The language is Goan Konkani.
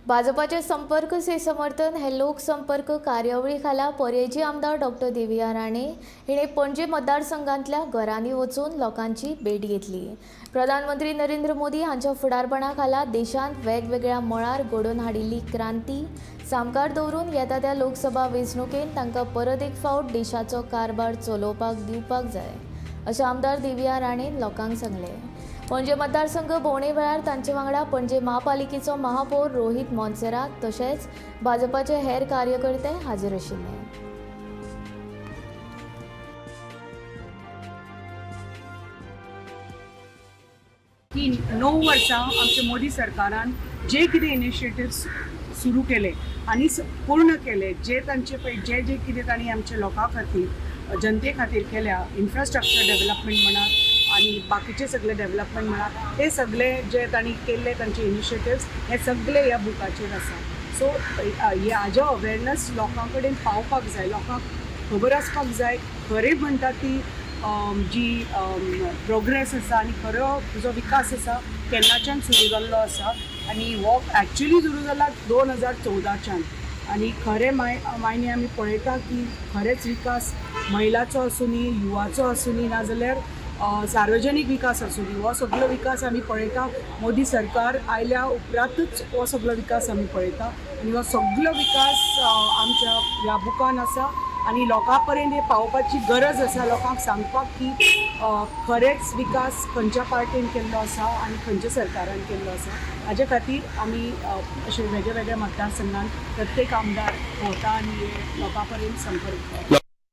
भाजपाचे संपर्क से समर्थन हे लोकसंपर्क कार्यावळी खाला पर्येची आमदार डॉक्टर देविया राणे हिणे पणजे मतदारसंघांतल्या घरांनी वचून लोकांची भेट घेतली. प्रधानमंत्री नरेंद्र मोदी हांच्या फुडारपणा खाला देशांत वेगवेगळ्या मळार घडोवन हाडिल्ली क्रांती सामकार दवरून येता त्या लोकसभा वेंचणुकेंत तांकां परत एक फावट देशाचो कारभार चलोवपाक दिवपाक जाय, अशें आमदार देविया राणेन लोकांक सांगलें. पणजे मतदारसंघ भोंवणे वेळार तांचे वांगडा पणजे महापालिकेचो महापौर रोहित मोन्सेरात तशेंच भाजपाचे हेर कार्यकर्ते हाजीर आशिल्ले. की 9 वर्सां आमच्या मोदी सरकारान जे कितें इनिशिएटिव्स सुरू केले आनी पूर्ण केले, जे तांचे पळय जे जे कितें तांणी आमच्या लोकां खातीर, जनते खातीर केल्या, इन्फ्रास्ट्रक्चर डेव्हलपमेंट म्हणा आनी बाकीचे सगळे डेव्हलपमेंट म्हणा, ते सगळे जे तांणी केल्ले तांचे इनिशिएटिव्स हे सगळे ह्या बुकाचेर आसा. सो हाज्या अवेरनस लोकां कडेन पावपाक जाय, लोकांक खबर आसपाक जाय खरें म्हणटा ती जी प्रोग्रेस आसा आनी खरो जो विकास आसा केन्नाच्यान सुरू जाल्लो आसा आनी हो एक्चुली सुरू जाला 2014च्यान. आनी खरें मायने आमी पळयता की खरेंच विकास महिलाचो आसुनी, युवाचो आसुनी, नाजाल्यार सार्वजनीक विकास आसुनी, हो सगळो विकास आमी पळयता मोदी सरकार आयल्या उपरांतूच हो सगळो विकास आमी पळयता आनी हो सगळो विकास आमच्या ह्या बुकान आसा आनी लोकां पर्यंत हे पावोवपाची गरज आसा, लोकांक सांगपाक की खरेंच विकास खंयच्या पार्टीन केल्लो आसा आनी खंयच्या सरकारान केल्लो आसा. हाजे खातीर आमी अशे वेगळे वेगळे मतदारसंघान प्रत्येक आमदार भोंवता आनी हे लोकां पर्यंत संपर्क.